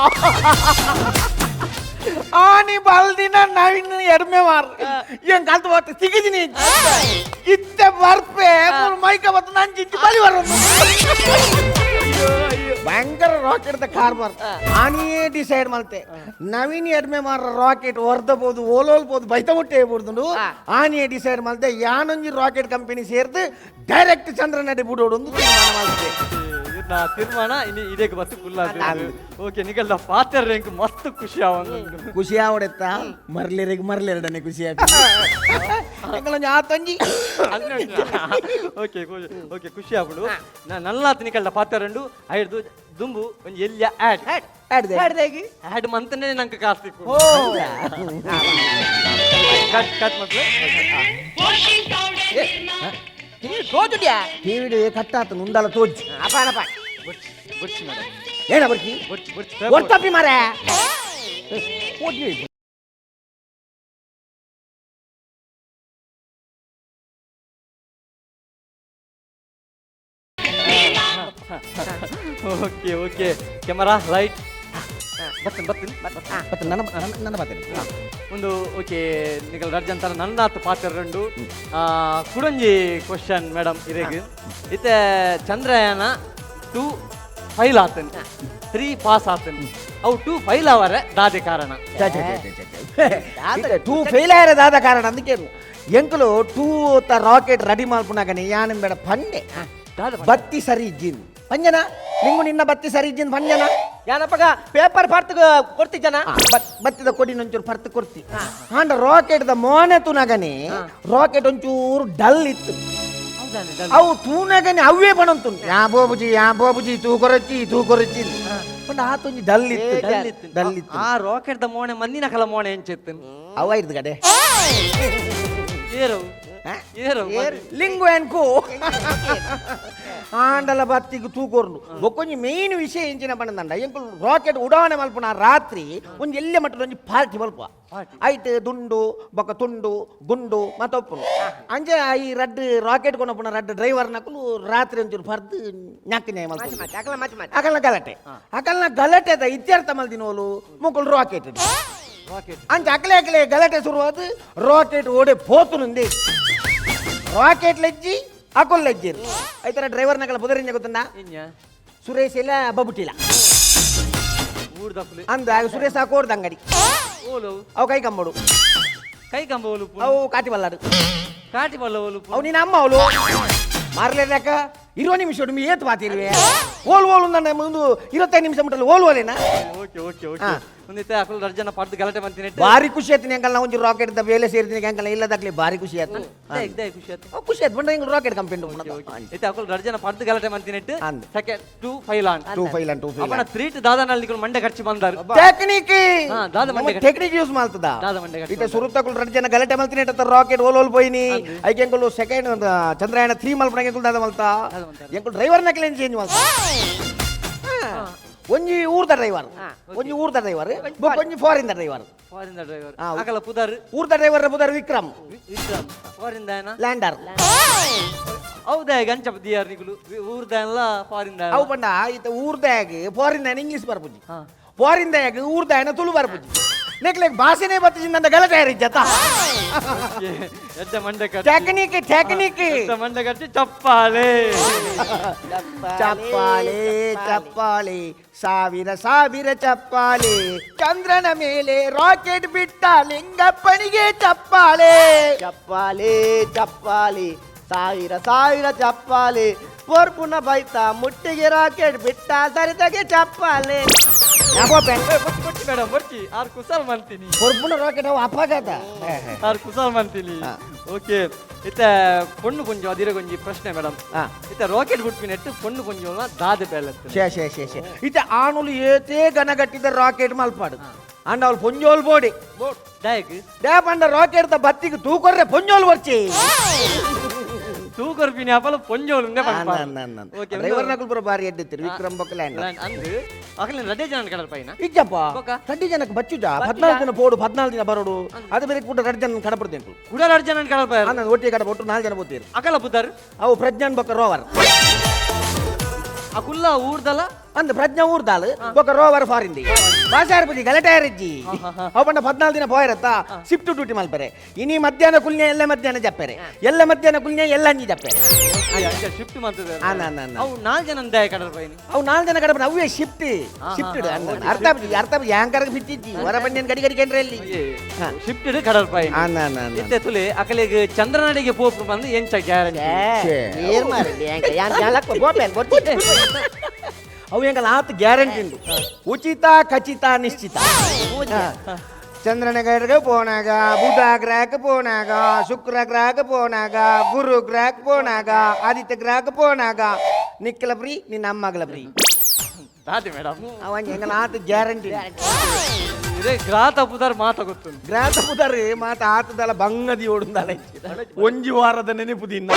ಆನಿ ಬಲ್ದಿನ ನವೀನ್ ಎಡ್ಮೆ ಮಾರ್ ಏನ್ ಕಲ್ತು ಬತ್ತ ಸಿಗಿದಿನಿ ಇತ್ತೆ ಬರ್ಪೆ ಮೈಕ ಬತ್ತ ನಂಜಿಂಚಿ ಬಲಿ ಬರ ಭಯಂಕರ ರಾಕೆಟ್ the ಕಾರ್ಬಾರ್ ಆನಿಯೇ ಡಿಸೈಡ್ ಮಲ್ತೆ ನವೀನ್ ಎಡ್ಮೆ ಮಾರ ರಾಕೆಟ್ ಹೊರ್ದಬೋದು ಓಲೋಲ್ಬೋದು ಬೈತ ಮುಟ್ಟೆ ಬೋದು ಆನಿಯೇ ಡಿಸೈಡ್ ಮಲ್ತೆ ಯಾನೊಂಜಿ ರಾಕೆಟ್ ಕಂಪನಿ ಸೇರ್ದು ಡೈರೆಕ್ಟ್ ಚಂದ್ರನಡೆ ಬಿಡೋಡು ಒಂದು ತೀರ್ಮಾನ ಮಲ್ತೆ. ನಾ ತೀರ್ಮಾನ ಇನಿ ಇದಕ್ಕೆ ಬತ್ತು ಫುಲ್ ಓಕೆ ನಿಗಲ್ದ ಪಾತ್ರ ರೇಂಕ್ ಮಸ್ತ್ ಖುಷಿ ಆವಂದು. ಖುಷಿ ಆವಡೆತ್ತ ಮರ್ಲಿರಿಗೆ ಮರ್ಲಿರಡನೆ ಖುಷಿ ಆಗ್ತದೆ ಆತಂಜಿ. ಓಕೆ ಓಕೆ ಖುಷಿ ಆಪುಂಡು. ನಲ್ಲಾತ್ ನಿಕಲ್ದ ಪಾತ್ರ ರಂಡು ಐಡ್ದು ದುಂಬು ಒಂಜಿ ಎಲ್ಲಿಯ ಆಡ್ ಆಡ್ ಮಂತನೇ ನಂಗೆ ಕಾಸ್ತಿ ಕಟ್ ಕಟ್ ಮತ್ತೆ ತೋಜುಡ್ಯಾ ಟಿವಿಡು ಕಟ್ಟಾತ ಮುಂದಲ ತೋಜ್ ಅಪಾನಪ್ಪ ಬುರ್ಚಿ ಬುರ್ಚಿ ಮೇಡಮ್. ಏನ ಬರ್ಕಿ ಬುರ್ಚಿ ಬುರ್ಚಿ ಒರ್ತಪ್ಪಿ ಮಾರೆ. ಓಕೆ ಓಕೆ ಕ್ಯಾಮರಾ ಲೈಟ್ ಬರ್ತೇನೆ ಬರ್ತೇನೆ ಮತ್ತೆ ನನ್ನ ನನ್ನ ಮಾತೇನೆ ಒಂದು ಓಕೆ ನಿಗಲ್ ರಡ್ಜಂತರ ನನ್ನಾತ್ ಪಾತ್ರ ರಂಡು ಕುಡೊಂಜಿ ಕ್ವಶನ್ ಮೇಡಮ್ ಇರೆಗ್ ಇತ್ತೆ ಚಂದ್ರಯಾನ 2 ಫೈಲ್ ಆತನ್ 3 ಪಾಸ್ ಆತನ್ ಅವು 2 ಫೈಲ್ ಅವರೆ ದಾದೆ ಕಾರಣ. 2 ಫೇಲ್ ಆಯರೆ ದಾದ ಕಾರಣ ಅಂದಕೇನು ಎಂಕುಲು 2 ತ ರಾಕೆಟ್ ರೆಡಿ ಮಲ್ಪುನಾಗನೆ ಯಾನ್ ಬೇಡ ಪಂಡೆ ಬತ್ತಿ ಸರಿ ಇಜ್ಜಿನ್ ಪಂಜನ ನಿಂಗು ನಿನ್ನ ಬತ್ತಿ ಸರಿ ಇಜ್ಜಿನ್ ಪಂಜನ ಯಾನಪ್ಪಗ ಪೇಪರ್ ಪರ್ತ್ ಕೊಡ್ತಿಜ್ಜನ ಬತ್ತಿದ ಕೊಡಿ ಒಂಚೂರು ಪರ್ತ್ ಕೊಡ್ತಿ ಆಂಡ ರಾಕೆಟ್ ದ ಮೋನೆ ತುನಗನೆ ರಾಕೆಟ್ ಒಂಚೂರು ಡಲ್ ಇತ್ತು ಅವು ತೂನಗನೆ ಅವೇ ಬಣಂತು ಯಾ ಬೋಬುಜಿ ಯಾ ಬೋಬುಜಿ ತೂ ಕೊರಚಿ ತೂ ಕೊರಚಿ ಪಂಡ ಆತೊಂಜಿ ಡಲ್ ಇತ್ತು ಡಲ್ ಇತ್ತು. ಆ ರಾಕೆಟ್ the ಮೋನೆ ಮಂದಿನ ಕಲ ಮೋನೆ ಎಂಚೆತ್ತು ಅವ ಇರ್ದು ಕಡೆ ಏರು ಏರು ಲಿಂಗು ಎನ್ಕು ಆಂಡಲ ಬತ್ತಿಗೆ ತೂಕೊರ್ನು ಬೊಕ್ಕೊಂಜಿ ಮೇನ್ ವಿಷಯ ಎಂಚಿನ ಪಂಡಂಡ ಎಂಕುಲು ರಾಕೆಟ್ ಉಡಾವಣೆ ಮಲ್ಪುನ ರಾತ್ರಿ ಒಂಜಿ ಎಲ್ಲೆ ಮಟ್ಟದ ಒಂಜಿ ಪಾರ್ಟಿ ಮಲ್ಪ ಐಟ್ ದುಂಡು ಬೊಕ್ಕ ತುಂಡು ಗುಂಡು ಮತ್ತೊಪ್ಪುನು ಅಂಚೆ ಈ ರಡ್ಡ್ ರಾಕೆಟ್ ಕೊನಪುನ ರಡ್ಡ್ ಡ್ರೈವರ್ ನಕುಲು ರಾತ್ರಿ ಒಂಚೂರು ಪರ್ದು ನ್ಯಾಕ್ ನ್ಯಾಯ ಮಲ್ಪುನು ಅಕಲ್ನ ಗಲಾಟೆ ಅಕಲ್ನ ಗಲಾಟೆ ಅದ ಇತ್ಯರ್ಥ ಮಲ್ದಿನೋಲು ಮುಕುಲು ರಾಕೆಟ್ ಅಂಚೆ ಅಕಲೆ ಅಕಲೆ ಗಲಾಟೆ ಶುರುವಾದ ರಾಕೆಟ್ ಓಡೆ ಪೋತುನುಂದೆ ರಾಕೆಟ್ ಲಜ್ಜಿ ಅಕೊಲ್ ಲಜ್ಜಿರು ಐತರ ಡ್ರೈವರ್ ನಕಲ ಬುದರಿಂಜ ಗೊತ್ತುಂಡ ಸುರೇಶ್ ಇಲ್ಲ ಬಬುಟಿಲ ಅಂದ ಸುರೇಶ್ ಕೋರ್ದ ಅಂಗಡಿ ಅವು ಕೈ ಕಂಬಡು ಕೈ ಕಂಬ ಓಲು ಅವು ಕಾಟಿ ಬಲ್ಲಾಡು ಕಾಟಿ ಬಲ್ಲ ಓಲು ಅವು ನಿನ್ನ ಅಮ್ಮ ಅವಳು ಮಾರ್ಲೇಕ 20 ನಿಮಿಷ ಏತ್ ಮಾತಿರುವೆ ಓಲ್ ಓಲ್ ನನ್ನ ಮುಂದು 25 ನಿಮಿಷ ಮುಟ್ಟಲ್ಲ ಓಲ್ ಓಲೇನಾ. ಓಕೆ ಓಕೆ ಓಕೆ ಒಂದಿತ್ತೆ ಅಕುಲು ರಡ್ಡ್ ಜನ ಪಡ್ದು ಗಲಾಟೆ ಮಂತಿನ ಭಾರಿ ಖುಷಿ ಆಯ್ತು ಎಂಕಲ್ನ ಒಂಜಿ ರಾಕೆಟ್ the ಬೇಲೆ ಸೇರ್ತೀನಿ ಎಂಕಲ್ನ ಇಲ್ಲದಾಗ್ಲಿ ಭಾರಿ ಖುಷಿ ಆಯ್ತು ಖುಷಿ ಆಯ್ತು ಖುಷಿ ಆಯ್ತು ಬಂಡ ಎಂಕಲ್ ರಾಕೆಟ್ ಕಂಪನಿ ಇತ್ತೆ ಅಕುಲು ರಡ್ಡ್ ಜನ ಪಡ್ದು ಗಲಾಟೆ ಮಂತಿನೆಟ್ಟು ಸೆಕೆಂಡ್ 2 ಫೈಲ್ ಆನ್ 2 ಫೈಲ್ ಆನ್ 2 ಫೈಲ್ ಅವನ 3 ದಾದನಲ್ಲಿ ಮಂಡೆ ಖರ್ಚು ಬಂದಾರು ಟೆಕ್ನಿಕ್ ದಾದ ಮಂಡೆ ಟೆಕ್ನಿಕ್ ಯೂಸ್ ಮಾಡ್ತದ ದಾದ ಮಂಡೆ ಖರ್ಚು ಇತ್ತೆ ಸುರುತಕುಲು ರಡ್ಡ್ ಜನ ಗಲಾಟೆ ಮಲ್ತಿನ ರಾಕೆಟ್ ಓಲ್ ಓಲ್ ಪೋಯಿನಿ ಐಕೆ ಎಂಕುಲು ಸೆಕೆಂಡ್ ಚಂದ್ರಯಾನ 3 ಮಲ್ಪನ ಎಂಕುಲು ದಾದ ಮಲ್ತ ಎಂಕುಲು ಡ್ರೈವರ್ ನಕಲೇನ್ ಚೇಂಜ್ ಮಲ್ತ ಒಂಜಿ ಊರ್ದ ಡ್ರೈವರ್ ಒಂಜಿ ಊರ್ದ ಡ್ರೈವರ್ ಬೊಕ್ಕೊಂಜಿ ಫಾರಿನ್ ಡ್ರೈವರ್ ಫಾರಿನ್ ಡ್ರೈವರ್ ಅಕಲ ಪುದರ್ ಊರ್ದ ಡ್ರೈವರ್ ಪುದರ್ ವಿಕ್ರಮ್ ವಿಕ್ರಮ್ ಫಾರಿನ್ ದಾಯನ ಲ್ಯಾಂಡರ್ ಹೌದಾ ಗಂಚ ದಿಯಾರ್ ನಿಗುಲು ಊರ್ದ ಎಲ್ಲ ಫಾರಿನ್ ಅವು ಪಂಡ ಈತ ಊರ್ದಾಗೆ ಫಾರಿನ್ ದಾಯನ ಇಂಗ್ಲೀಷ್ ಬರ್ಪುಜಿ ಪೋರಿಂದ ಊರ್ದಾಯನ ತುಳು ಬರ್ಪುಜಿ ನೆಕ್ಲೆಗ್ ಭಾಷೆನೇ ಬತ್ತಿಜಿಂದ ಗಲಟೆ ಇಜ್ಜತ್ತ. ಎಡ್ಡೆ ಮಂಡೆ ಕಟ್ಟಿ. Technique technique. ಎಡ್ಡೆ ಮಂಡೆ ಕಟ್ಟಿ, ಚಪ್ಪಾಳೆ. ಚಪ್ಪಾಳೆ ಚಪ್ಪಾಳೆ, ಸಾವಿರ ಸಾವಿರ ಚಪ್ಪಾಳೆ. ಚಂದ್ರನ ಮೇಲೆ ರಾಕೆಟ್ ಬಿಟ್ಟ ಲಿಂಗಪ್ಪನಿಗೆ ಚಪ್ಪಾಳೆ. ಚಪ್ಪಾಳೆ ಚಪ್ಪಾಳೆ, ಸಾವಿರ ಸಾವಿರ ಚಪ್ಪಾಳೆ. ಪೋರ್ಪುನ ಬೈತ ಮುಟ್ಟಿಗೆ ರಾಕೆಟ್ ಬಿಟ್ಟ ಸರಿತಗೆ ಚಪ್ಪಾಳೆ. ಬೊಚ್ಚಿ ಮೇಡಮ್, ಬೊಚ್ಚಿ, ಆರ್ ಕುಸಲ್ ಮಂತೀನಿ. ಪೊರ್ಪುನ ರಾಕೆಟ್ ಅವು ಅಪಘಾತ. ಆರ್ ಕುಸಲ್ ಮಂತೀನಿ. ಓಕೆ, ಇತ್ತ ಪೊಣ್ಣು ಕೊಂಚ ಅದಿರ ಕೊಂಜಿ ಪ್ರಶ್ನೆ ಮೇಡಮ್. ಇತ್ತ ರಾಕೆಟ್ ಬಿಟ್ಪಿನೆಟ್ಟು ಪೊಣ್ಣು ಕೊಂಚ ದಾದ ಬೇಲತ್ತು. ಶೇ ಶೇ ಶೇ ಶೇ, ಇತ್ತ ಆನುಲು ಏತೇ ಗನಗಟ್ಟಿದ ರಾಕೆಟ್ ಮಲ್ಪಾಡು ಅಂಡ ಅವಳು ಪೊಂಜೋಲ್ ಬೋಡಿ. ದಾಯಕ್? ಡೇ ಪಂಡ ರಾಕೆಟ್ the ಬತ್ತಿಗೆ ತೂಕೊರ್ರೆ ಪೊಂಜೋಲ್ ಬರ್ಚಿ. ತೂಕೊರ್ಪಿನಿ ಅಪಲ ಪೊಂಜೋಲು. ಓಕೆ. ಡ್ರೈವರ್ ನಕಲ್ ಪೂರ ಬಾರಿ ಎಡ್ಡಿತ್ತಿರು, ವಿಕ್ರಮ್ ಬೊಕ್ಕಲ್ಯಾಂಡ್. ಅಂದು ಅಕಲಿನ ರಡ್ಡೆ ಜನ ಕಡಲ್ ಪೈನ. ಇಜ್ಜಪ್ಪ. ಬೊಕ್ಕ? ರಡ್ಡಿ ಜನಕ್ಕೆ ಬಚ್ಚುಜ, 14 ದಿನ ಪೋಡು, 14 ದಿನ ಬರೋಡು. ಅದು ಬೇರೆ ಕೂಡ ರಡ್ಡು ಜನ ಕಡಪಡ್ತೇನೆ. ಕುಡ ರಡ್ಡು ಜನ ಕಡಲ್ ಪೈ. ನಾನು ಒಟ್ಟಿಗೆ ಕಡಪ, ಒಟ್ಟು 4 ಜನ ಬೋತೀರಿ. ಅಕಲ ಪುದರ್? ಅವು ಪ್ರಜ್ಞಾನ್ ಬೊಕ್ಕ ರೋವರ್. ಅಕುಲ್ಲ ಊರ್ದಲ? ಅಂದ್, ಪ್ರಜ್ಞಾ ಊರ್ದಾಲ್, ಬೊಕ್ಕ ರೋವರ್ ಫಾರಿಂದಿ. ಬಾಸಾರ್ಪುಜಿ, ಗಲಟೆ ಇಜ್ಜಿ. ಅವು ಪಂಡ 14 ದಿನ ಪೋಯರತ್ತ ಶಿಫ್ಟ್ ಡ್ಯೂಟಿ ಮಲ್ಪರೆ. ಇನಿ ಮಧ್ಯಾಹ್ನ ಕುಲ್ನೆ ಎಲ್ಲ ಮಧ್ಯಾಹ್ನ ಜಪ್ಪೆರೆ, ಎಲ್ಲ ಮಧ್ಯಾಹ್ನ ಕುಲ್ನೆ ಎಲ್ಲ ಅಂಜಿ ಜಪ್ಪೆರೆ. ಶಿಫ್ಟ್ ಮಾಡ್ತದೆ. ಆ, ನಾ, ನಾ, ನಾ. ಅವು 4 ಜನ ದಾಯ ಕಡಲ್ ಪೈನಿ. ಅವು 4 ಜನ ಕಡಪನ, ಅವೇ ಶಿಫ್ಟ್ ಶಿಫ್ಟ್. ಅರ್ಥ ಆಪುಜಿ, ಅರ್ಥ ಆಪುಜಿ. ಯಾಂಕರ್ಗೆ ಫಿಟ್ಟಿಜ್ಜಿ ಹೊರ ಬಂದೇನು ಗಡಿ ಗಡಿ ಕೇಂದ್ರ ಅಲ್ಲಿ. ಶಿಫ್ಟ್ ಕಡಲ್ ಪೈನಿ. ಆ, ನಾ, ನಾ, ನಾ. ಇತ್ತೆ ತುಲೆ, ಅಕಲಿಗೆ ಚಂದ್ರನಡಿಗೆ ಪೋಪು ಬಂದು ಎಂಚ ಗ್ಯಾರಂಟಿ? ಛೇ. ಏರ್ ಮಾರಿ ಯಾನ್ ಜಾಲಕ್ಕ ಗೋಪೇನ್ ಗೊತ್ತಿದೆ. ಅವು ಹೆಂಗಲ್ಲ ಆತ ಗ್ಯಾರಂಟಿ ಉಂಟು, ಉಚಿತ ಖಚಿತ ನಿಶ್ಚಿತ. ಚಂದ್ರನ ಗ್ರಹಕ್ಕೆ ಪೋನಾಗ, ಬುಧ ಗ್ರಹಕ್ಕೆ ಪೋನಾಗ, ಶುಕ್ರ ಗ್ರಹಕ್ಕೆ ಪೋನಾಗ, ಗುರು ಗ್ರಹಕ್ಕೆ ಪೋನಾಗ, ಆದಿತ್ಯ ಗ್ರಹಕ್ಕೆ ಪೋನಾಗ ನಿಕ್ಕಲ ಫ್ರೀ, ನಿನ್ನ ಅಮ್ಮಗಲ ಫ್ರೀ. ದಾದಿ ಮೇಡಮ್. ಅವ ಹೆಂಗಲ್ಲ ಆತ ಗ್ಯಾರಂಟಿ. ಇದೇ ಗ್ರಾತ ಪುದರ್ ಮಾತ ಗೊತ್ತುಂಟು. ಗ್ರಾತ ಪುದರ್ ಮಾತ ಆತದಲ್ಲ, ಬಂಗದಿ ಓಡುಂದಲ್ಲ. ಒಂಜಿ ವಾರದ ನೆನಪು ದಿನ,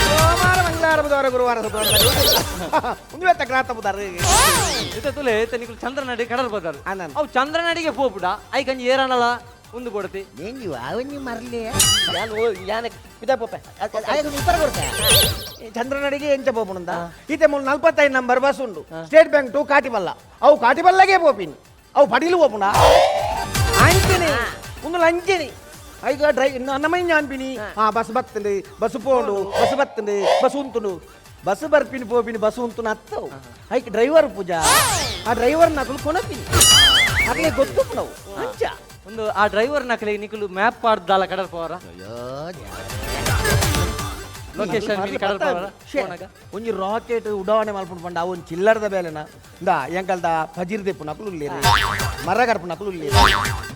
ಸೋಮವಾರ, ಮಂಗಳವಾರ, ಬುಧವಾರ, ಗುರುವಾರ, ಶುಕ್ರವಾರ, ಒಂದು ವೆತ್ತ ಗ್ರಾತ ಪುದರ್. ಇತ್ತೆ ತುಲೆ, ಇತ್ತೆ ನಿಕುಲು ಚಂದ್ರನಡಿ ಕಡಲ್ ಬದರ್. ಅನ್ನ. ಅವು ಚಂದ್ರನಡಿಗೆ ಪೋಪುಡ ಐಕಂಜಿ ಏರನಲ ಒಂದು ಕೊಡ್ತಿ. ಏನು ಅವನಿ ಮರ್ಲಿ. ಯಾನ್ ಯಾನ್ ಪಿದ ಪೋಪೆ. ಉತ್ತರ ಕೊಡ್ತೆ. ಚಂದ್ರನಡಿಗೆ ಎಂಚ ಪೋಪುಂಡ? ಈತೆ ಮೂಲು 45 ನಂಬರ್ ಬಸ್ ಉಂಡು, ಸ್ಟೇಟ್ ಬ್ಯಾಂಕ್ ಟು ಕಾಟಿಬಲ್ಲ. ಅವು ಕಾಟಿಬಲ್ಲಗೆ ಪೋಪಿನಿ, ಅವು ಪಡೀಲು ಪೋಪುಂಡ ಅಂಚನೆ ಒಂದು ಲಂಚನೆ. ಐಗ ಡ್ರೈ ನಮ್ಮಯ್ಯ ಅನ್ಪಿನಿ, ಆ ಬಸ್ ಬತ್ತಂಡು, ಬಸ್ ಪೋಂಡು, ಬಸ್ ಬತ್ತಂಡು, ಬಸ್ ಉಂತುಂಡು, ಬಸ್ ಬರ್ಪಿನಿ ಪೋಪಿನಿ, ಬಸ್ ಉಂತುನ ಅತ್ತವು. ಐಕ್ ಡ್ರೈವರ್ ಪೂಜಾ, ಆ ಡ್ರೈವರ್ ನಕಲು ಕೊನಪಿನಿ, ಅಗಲೇ ಗೊತ್ತು ನಾವು ಅಂಚ. ಒಂದು ಆ ಡ್ರೈವರ್ ನಕಲಿ ನಿಕುಲು ಮ್ಯಾಪ್ ಪಾಡ್ದಾಲ ಕಡಲ್ ಪೋವರ? ಲೊಕೇಶನ್ ಕಡಲ್ ಪೋವರ? ಶ್ಯೆ, ಒಂಜಿ ರಾಕೆಟ್ ಉಡಾವಣೆ ಮಲ್ಪುಂಡು ಪಂಡ ಅವು ಒಂಜಿ ಚಿಲ್ಲರದ ಬೇಲೆನ? ಇಂದಾ, ಎಂಕಲ್ದ ಪಜಿರ್ ದೆಪ್ಪು ನಕಲು ಉಲ್ಲೇರು, ಮರ ಗರ್ಪು ನಕಲು ಉಲ್ಲೇರು,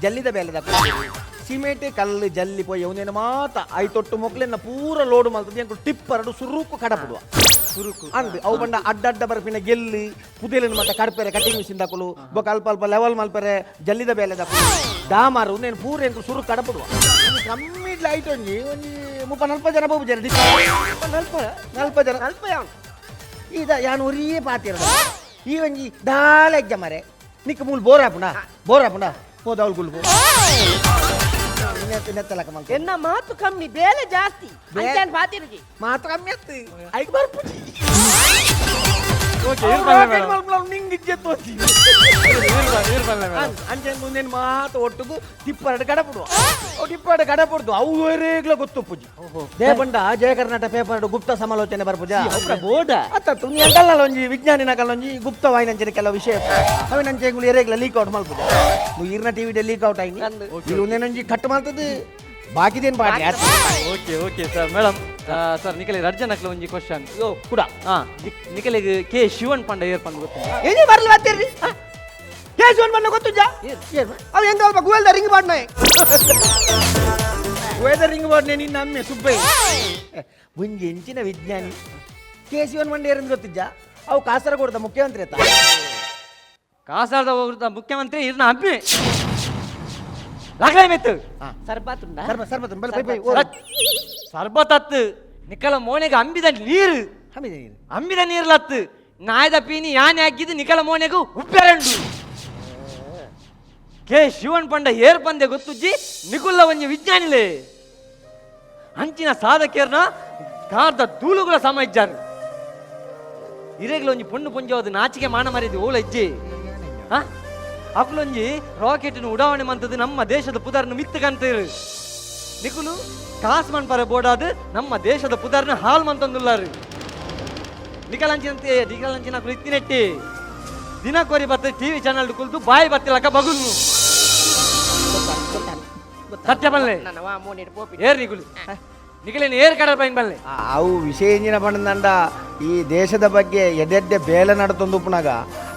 ಜಲ್ಲಿದ ಬೇಲೆದ ಉಲ್ಲೇರು. ಸಿಮೆಂಟ್ ಕಲ್ಲು ಜಲ್ಲಿ ಪೋಯಿ ಒಂದೇನು ಮಾತ I ತೊಟ್ಟು ಮೊಕ್ಲೆನ್ನ ಪೂರ ಲೋಡು ಮಲ್ತದೆ. ಎಂಕುಲು ಟಿಪ್ಪರಡು ಸುರುಕು ಕಡಪಡುವ. ಸುರುಕು. ಅಂದ್, ಅವು ಬಂಡ ಅಡ್ಡ ಅಡ್ಡ ಬರ್ಪಿನ ಗೆಲ್ಲಿ ಪುದೆಲಿನ ಮತ್ತೆ ಕಡ್ಪೆರೆ, ಕಟಿಂಗ್ ಮಿಷಿನ್ ದಕುಲು ಬೊಕ ಅಲ್ಪ ಅಲ್ಪ ಲೆವೆಲ್ ಮಲ್ಪೆರೆ ಜಲ್ಲಿದ ಬೇಲೆ ದಕುಲು, ಡಾಮಾರು ಒಂದೇನು ಪೂರ ಎಂಕುಲು ಸುರು ಕಡಪಡುವ. ಕಮ್ಮಿ ಲೈಟ್ ಒಂಜಿ ಒಂಜಿ 30 40 ಜನ ಬೋಬು ಜನ, ನಲ್ಪ ನಲ್ಪ ಜನ. ಅಲ್ಪ ಯಾನ್ ಈದ ಯಾನ್ ಒರಿಯೇ ಪಾತಿರದ ಈ ಒಂಜಿ ದಾಲ ಎಜ್ಜ ಮರೆ. ನಿಕ್ಕ ಮೂಲು ಬೋರ್ ಆಪುಂಡ, ಬೋರ್ ಆಪುಂಡ, ಪೋದವಲ್ ಗುಲ್ಪು ನೆತ್ತಲಕ ಮಲ್ತ. ಎನ್ನ ಮಾತು ಕಮ್ಮಿ, ಬೇಲೆ ಜಾಸ್ತಿ. ಅಂಚಾನ್ ಪಾತಿರ್ಜಿ. ಮಾತು ಕಮ್ಮಿ ಅತ್ತು, ಐಕ್ ಬರ್ಪುಜಿ. ಓಕೆ, ಇರ್ ಬಲ್ಲೆ ಮೇಡಮ್. ನಿಂಗೆ ಇಜ್ಜೆ ತೋಚಿ. ಇರ್ ಬಲ್ಲೆ ಮೇಡಮ್. ಅಂಚೆ ಮುಂದೇನು ಮಾತು ಒಟ್ಟುಗು ಟಿಪ್ಪರಡು ಕಡಪುಡುವ. ಅವು ಟಿಪ್ಪರಡು ಕಡಪುಡ್ದು ಅವು ವೇರೇಗ್ಲ ಗೊತ್ತುಪ್ಪುಜಿ. ದೇಪಂಡ ಜಯ ಕರ್ನಾಟಕ ಪೇಪರ್ ಗುಪ್ತ ಸಮಾಲೋಚನೆ ಬರ್ಪುಜ. ಬೋರ್ಡ. ಅತ್ತತ್ತು ನೀ ಅಂಕಲ್ಲ ಒಂಜಿ ವಿಜ್ಞಾನಿ ನಕಲ್ ಒಂಜಿ ಗುಪ್ತವಾಯಿನಂಚಿನ ಕೆಲವು ವಿಷಯ ಅವಿನಂಚೆ ಎಂಗುಲು ಎರೇಗ್ಲ ಲೀಕ್ ಔಟ್ ಮಲ್ಪುಜ. ನೀವು ಇರ್ನ TV leak out ಆಯ್ನಿ. ಇದು ಒಂದೇನೊಂಜಿ ಕಟ್ ಮಾಡ್ತದೆ, ಬಾಕಿದೇನು ಪಾಡಿ. Okay okay sir, madam sir, ನಿಕಲಿ ರಡ್ಜ ನಕ್ಲ ಒಂಜಿ ಕ್ವಶನ್. ಕೂಡ. ಹಾ, ನಿಕಲಿಗ್ ಕೆ ಶಿವನ್ ಪಂಡ ಏರ್ ಪಂದ್ ಗೊತ್ತಿಲ್ಲ? ಏನೇ ಬರ್ಲಿ ಬರ್ತೀರಿ ಕೇಶವನ್ ಬಣ್ಣ ಗೊತ್ತುಜಾ? ಅವ ಎಂತ ಅಲ್ಪ ಗುವೆಲ್ದ ರಿಂಗ್ ಬಾಡ್ನ. ವೆದರ್ ರಿಂಗ್ ಬಾರ್ಡ್ ನಿನ್ನ ಅಮ್ಮೆ ಸುಬ್ಬಯ್ಯ ಒಂಜಿ ಎಂಚಿನ ವಿಜ್ಞಾನಿ ಕೆ ಶಿವನ್ ಮಂಡ್ಯರಿಂದ ಗೊತ್ತಿಜ್ಜ? ಅವು ಕಾಸರಗೋಡದ ಮುಖ್ಯಮಂತ್ರಿ ಆತ. ಕಾಸಾರದ ಹೋಗ್ದ ಮುಖ್ಯಮಂತ್ರಿ ಇರ್ನ ಅಮ್ಮೆ ಲಾಗ್ಲೇ ಮೆತ್ತು. ಸರ್ಬತ್ ಉಂಡಾ? ಸರ್ಬ ಸರ್ಬತ್ ಬಲ್ ಬೈ ಬೈ ಓ. ಸರ್ಬತತ್ತು ನಿಕಲ ಮೋನೆಗೆ ಅಂಬಿದ ನೀರು. ಹಮಿದೆ ನೀರು. ಅಂಬಿದ ನೀರ್ಲತ್ತು ನಾಯ್ದ ಪೀನಿ ಯಾನೆ ಹಾಕಿದ್ದು ನಿಕಲ ಮೋನೆಗು ಉಪ್ಪೆರಂಡು. ಕೆ ಶಿವನ್ ಪಂಡ ಏರ್ ಪಂದೆ ಗೊತ್ತುಜ್ಜಿ ನಿಕುಲ್ಲ ಒಂಜಿ ವಿಜ್ಞಾನಿಲೇ? ಅಂಚಿನ ಸಾಧಕೇರ್ನ ಕಾರ್ದ ಧೂಳುಗಳ ಸಮ ಇಜ್ಜಾರು. ಇರೇಗ್ಲ ಒಂಜಿ ಪೊಣ್ಣು ಪೊಂಜೋದು ನಾಚಿಕೆ ಮಾನ ಮರಿದು ಓಲ ಇಜ್ಜಿ. ಹಾ. ಅಕ್ಲೊಂಜಿ ರಾಕೆಟ್ ಉಡಾವಣೆ ಮಂತದ್ದು ನಮ್ಮ ದೇಶದ ಪುದರ್ನ ಮಿತ್ತಕಂತೀರು. ನಿಕುಲು ಕಾಸ್ ಮನ್ಪರೆ ಬೋಡಾದು ನಮ್ಮ ದೇಶದ ಪುದರ್ನ ಹಾಲ್ ಮಂತಂದುಲ್ಲಾರು. ನಿಕಲಂಚಿನಂತೆ ನಿಕಲಂಚಿನ ಅಕುಲು ಇತ್ತಿನೆಟ್ಟಿ ದಿನ ಕೋರಿ ಬತ್ತ ಟಿವಿ ಚಾನಲ್ ಕುಲ್ದು ಬಾಯಿ ಬತ್ತಿಲಕ್ಕ ಬಗುಲ್ನು. ಸತ್ಯ ಬಲ್ಲೆ. ಏರ್ ನಿಕುಲು ನಿಕಲೇನು ಏರ್ ಕಡಲ್ ಪೈನ್ ಬಲ್ಲೆ. ಅವು ವಿಷಯ ಇಂಜಿನ ಪಂಡಂಡ ಈ ದೇಶದ ಬಗ್ಗೆ ಎದೆಡ್ಡೆ ಬೇಲೆ ನಡತೊಂದು ಉಪ್ಪುನಾಗ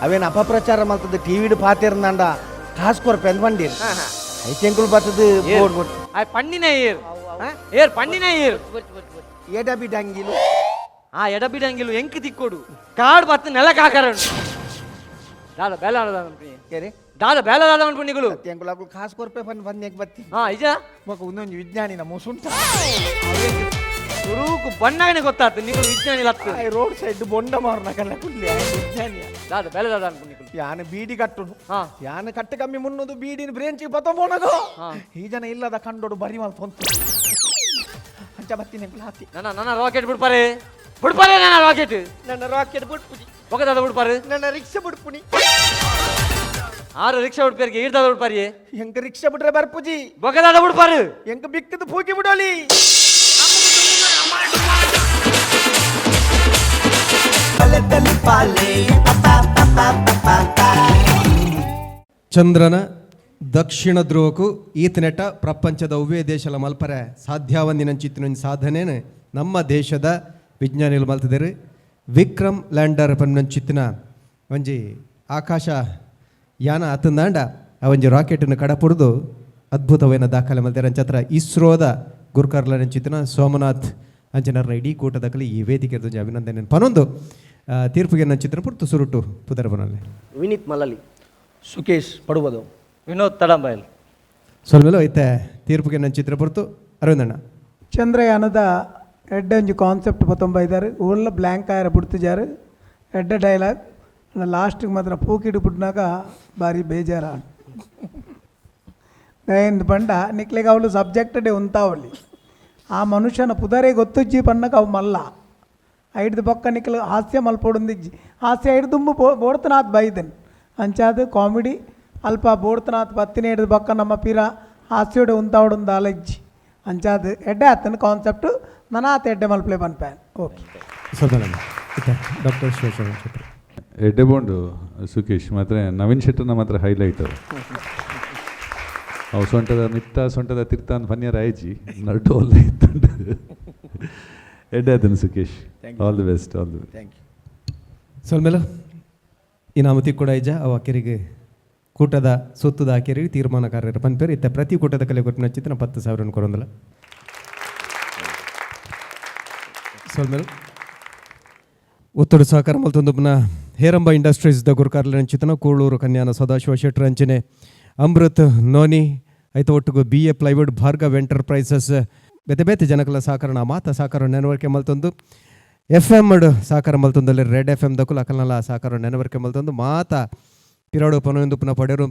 ಅವೇನು ಅಪಪ್ರಚಾರ ಮಲ್ತದ ಟಿವಿಡ್ ಪಾತಿರ್ನಂಡ ಕಾಸು ಕೊರ್ಪೆ ಅಂದ್ ಬಂಡೀರ್ ಐತೆಂಕುಲು ಬತ್ತದ ಬೋರ್ಡ್ ಕೊಟ್ಟು ಆ ಪಣ್ಣಿನ ಏರ್ ಏರ್ ಪಣ್ಣಿನ ಏರ್ ಎಡಬಿ ಡಂಗಿಲು. ಆ ಎಡಬಿಡಂಗಿಲು ಎಂಕ್ ತಿಕ್ಕೋಡು ಕಾಡು ಬತ್ತ ನೆಲ ಕಾಕರನು ದಾದ ಬೇಲ ಏರಿ ದಾದ ಬೇಲ ದಾದ ಅನ್ಕೊಂಡು ನಿಗುಲು ಎಂಕುಲು ಅಕುಲು ಕಾಸು ಕೊರ್ಪೆ ಪನ್ ಬಂದ್ ಬತ್ತಿ. ಹಾ ಇಜ ಮಗ ಒಂದೊಂದು ವಿಜ್ಞಾನಿನ ಮುಸುಂಟ ಸುರೂಕು ಬಣ್ಣಗನೆ ಗೊತ್ತಾತು ನಿಗುಲು ವಿಜ್ಞಾನಿ ಲತ್ತು. ರೋಡ್ ಸೈಡ್ ಬೊಂಡ ಮಾರ್ನ ಕಲ್ಲ ಕುಲ್ಲಿ ವಿಜ್ಞಾನಿಯ. ದಾದ ಬೇಲ ದಾದ ಅನ್ಕೊಂಡು ನಿಗುಲು. ಯಾನ ಬೀಡಿ ಕಟ್ಟುನು. ಹಾ. ಯಾನ ಕಟ್ಟು ಕಮ್ಮಿ ಮುನ್ನದು ಬೀಡಿನ ಬ್ರೇಂಚಿಗೆ ಪತ್ತೊಂಬೋನಗೋ. ಹಾ. ಈ ಜನ ಇಲ್ಲದ ಕಂಡೋಡು ಬರಿ ಮಲ್ ತೊಂತು ಅಂಚ ಬತ್ತಿ ಎಂಕುಲು ಹಾತಿ. ನನ್ನ ನನ್ನ ರಾಕೆಟ್ ಬಿಡ್ಪಾರೆ ಬಿಡ್ಪಾರೆ ನನ್ನ ರಾಕೆಟ್. ನನ್ನ ರಾಕೆಟ್ ಬುಡ್ಪುನಿ. ಒಗದಾದ ಬಿಡ್ಪಾರೆ. ನನ್ನ ರಿಕ್ಷಾ ಬುಡ್ಪುನಿ. ಆರು ರಿಕ್ಷಾ ಬಿಡ್ಪಾರಿಗೆ ಈರ್ದಾದ ಬಿಡ್ಪಾರಿ. ಎಂಕ ರಿಕ್ಷಾ ಬಿಟ್ರೆ ಬರ್ಪುಜಿ. ಬೊಗದಾದ ಬಿಡ್ಪಾರು. ಎಂಕ ಬಿಕ್ಕದು ಪೂಕಿ ಬಿಡೋಲಿ. ಚಂದ್ರನ ದಕ್ಷಿಣ ಧ್ರುವಕ್ಕೂ ಈತನೆಟ ಪ್ರಪಂಚದ ಉಭಯ ದೇಶಲ ಮಲ್ಪರೆ ಸಾಧ್ಯಾವಂದಿನಂಚಿತ್ತಿನ ಸಾಧನೆನ ನಮ್ಮ ದೇಶದ ವಿಜ್ಞಾನಿಗಳು ಮಲ್ತಿದ್ದಾರೆ. ವಿಕ್ರಮ್ ಲ್ಯಾಂಡರ್ ಪನ್ನಂಚಿತ್ತಿನ ಒಂಜಿ ಆಕಾಶ ಯಾನ ಆತಂದಾಂಡ ಆ ಒಂಜಿ ರಾಕೆಟನ್ನು ಕಡಪುಡ್ದು ಅದ್ಭುತವೈನ ದಾಖಲೆ ಮಲ್ತಾರೆ. ಅಂಚತ್ರ ಇಸ್ರೋದ ಗುರುಕರ್ಲ ನಂಚಿತ್ತಿನ ಸೋಮನಾಥ್ ಅಂಚನರ ಇಡೀ ಕೂಟದಕಲಿ ಈ ವೇದಿಕೆ ಒಂಜಿ ಅಭಿನಂದನೆ ಪನೊಂದು ತೀರ್ಪಿಗೆ ನಂಚಿತ್ತಿನ ಪುರ್ತು ಸುರುಟು ಪುದರ್ ಬನಲ್ಲಿ ವಿನೀತ್ ಮಲಲಿ. ಸುಕೇಶ್ ಪಡುವುದು. ವಿನೋದ್ ತಡಂಬೈಲ್. ಸೊಲ್ಮೆಲು ಐತೆ ತೀರ್ಪಿಗೆ ನಂಚಿತ್ರ ಪುರ್ತು ಅರವಿಂದಣ್ಣ. ಚಂದ್ರಯಾನದ ಎಡ್ಡೆ ಒಂಜಿ ಕಾನ್ಸೆಪ್ಟ್ ಪತ್ತೊಂಬೈದಾರು ಉಳ್ಳ ಬ್ಲ್ಯಾಂಕ್ ಆಯರ ಬಿಡ್ತಿಜಾರು ಎಡ್ಡೆ ಡೈಲಾಗ್ ಲಾಸ್ಟಿಗೆ ಮಾತ್ರ ಪೂಕಿಡು ಬಿಟ್ನಾಗ ಭಾರಿ ಬೇಜಾರ ಏನು ಪಂಡ ನಿಕ್ಲೆಗ್ ಅವಳು ಸಬ್ಜೆಕ್ಟಡೆ ಉಂತಾವಳಿ ಆ ಮನುಷ್ಯನ ಪುದರೇ ಗೊತ್ತುಜ್ಜಿ ಪನ್ನಕ ಅವು ಮಲ್ಲ ಐಡ್ದು ಬೊಕ್ಕ ನಿಕ್ಲು ಹಾಸ್ಯ ಮಲ್ಪೊಡೊಂದಿಜ್ಜಿ ಹಾಸ್ಯ ಐಡ್ ದುಂಬು ಬೋಡ್ತನಾಥ್ ಬೈದನ್ ಅಂಚಾದ ಕಾಮಿಡಿ ಅಲ್ಪ ಬೋಡ್ತನಾಥ್ ಬತ್ತಿನ ಹಿಡ್ದು ಬೊಕ್ಕ ನಮ್ಮ ಪಿರ ಹಾಸ್ಯೋಡೆ ಉಂತಾವಡೊಂದು ಅಲಜ್ಜಿ ಅಂಚಾದ ಎಡ್ಡೆ ಆತನ ಕಾನ್ಸೆಪ್ಟ್ ನನಾತ್ ಎಡ್ಡೆ ಮಲ್ಪ್ಲೆ ಪನ್ಪ್ಯಾನ್ ಓಕೆ. ಸೊಲ್ಮೆಲಣ್ಣ ಐತೆ ಡಾಕ್ಟರ್ ಶಿವಶರಣ ಶೆಟ್ಟಿ. ಎಡ್ಡೆ ಬೋಂಡು ಸುಕೇಶ್ ಮಾತ್ರ ನವೀನ್ ಶೆಟ್ಟರ್ನ ಮಾತ್ರ ಹೈಲೈಟ್ ಅವು. ಅವು ಸೊಂಟದ ಮಿತ್ತ ಸೊಂಟದ ತಿರ್ತಾನ್ ಫನ್ಯರ್ ಆಯ್ಜಿ ನಡು ಒಲ್ಲ ಇತ್ತುಂಡು. ಎಡ್ಡೆ ಆತನು Sukesh, all the best, all the best. Thank you. ಸೊಲ್ಮೆಲು ಇನಾಮತಿ ಕೂಡ ಇಜ್ಜ ಅವು ಅಕೆರಿಗೆ ಕೂಟದ ಸುತ್ತದ ಅಕೆರಿಗೆ ತೀರ್ಮಾನಕಾರರ ಪನ್ಪೇರು ಇತ್ತ ಪ್ರತಿ ಕೂಟದ ಕಲೆ ಕೊಟ್ಟಿನ ಚಿತ್ರ 10,000 ಕೊರೊಂದಲ. ಸೊಲ್ಮೆಲು ಒತ್ತಡ ಸಹಕಾರ ಮಲ್ತೊಂದುಪ್ಪುನ ಹೇರಂಬ ಇಂಡಸ್ಟ್ರೀಸ್ the ಗುರುಕಾರ್ಲ ಚಿತನ ಕೂಳೂರು ಕನ್ಯಾನ ಸದಾಶಿವ ಶೆಟ್ಟರ್ ಅಂಚನೆ ಅಮೃತ್ ನೋನಿ ಐತ ಒಟ್ಟಿಗೆ B A plywood Bhargav enterprises ಬೇತೆ ಬೇತೆ ಜನಕಲ ಸಹಕಾರ ಮಾತ ಸಹಕಾರ ನೆನವರಿಕೆ ಮಲ್ತೊಂದು ಎಫ್ ಎಮ್ ಸಹಕಾರ ಮಲ್ತೊಂದಲ್ಲಿ red F M ದಕುಲ ಅಕಲ್ನಲ ಸಹಕಾರ ನೆನವರಿಕೆ ಮಲ್ತೊಂದು ಮಾತ ಪಿರಾಡು ಪನೊಂದುಪ್ಪುನ ಪಡೆರು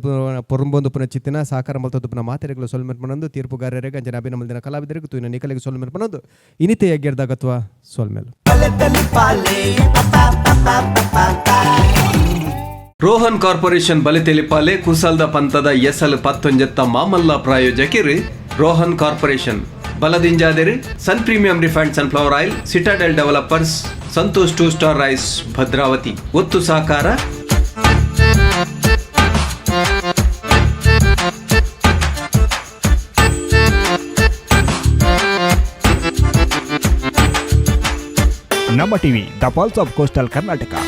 ಪೊರುಂಬೊಂದುಪ್ಪುನ ಚಿತ್ತಿನ ಸಹಕಾರ ಮಲ್ತೊಂದುಪ್ಪುನ ಮಾತೆರೆಗಳು ಸೊಲ್ಮೆಟ್ ಪನೊಂದು ತೀರ್ಪುಗಾರರಿಗೆ ಅಂಚನೆ ಅಭಿನಮಲ್ದಿನ ಕಲಾವಿದರಿಗೆ ತೂಯಿನ ನಿಕಲಿಗೆ ಸೊಲ್ಮೆಟ್ ಪನೊಂದು ಇನಿತೆ ಯಗ್ಯರ್ದಾಗತ್ವ ಸೊಲ್ಮೇಲು. ರೋಹನ್ ಕಾರ್ಪೊರೇಷನ್ ಬಲಿತೆಲಿಪಾಲೆ ಕುಸಲ್ದ ಪಂತದ ಎಸಲ್ ಪತ್ತೊಂಜೆತ್ತ ಮಾಮಲ್ಲ ಪ್ರಾಯೋಜಕಿರು ರೋಹನ್ ಕಾರ್ಪೊರೇಷನ್ ಬಲದಿಂಜಾದಿರು Sun premium refined sunflower oil, Citadel developers, Santosh two star rice, Bhadravati ಒತ್ತು ಸಹಕಾರ. Namma TV, the pulse of coastal Karnataka.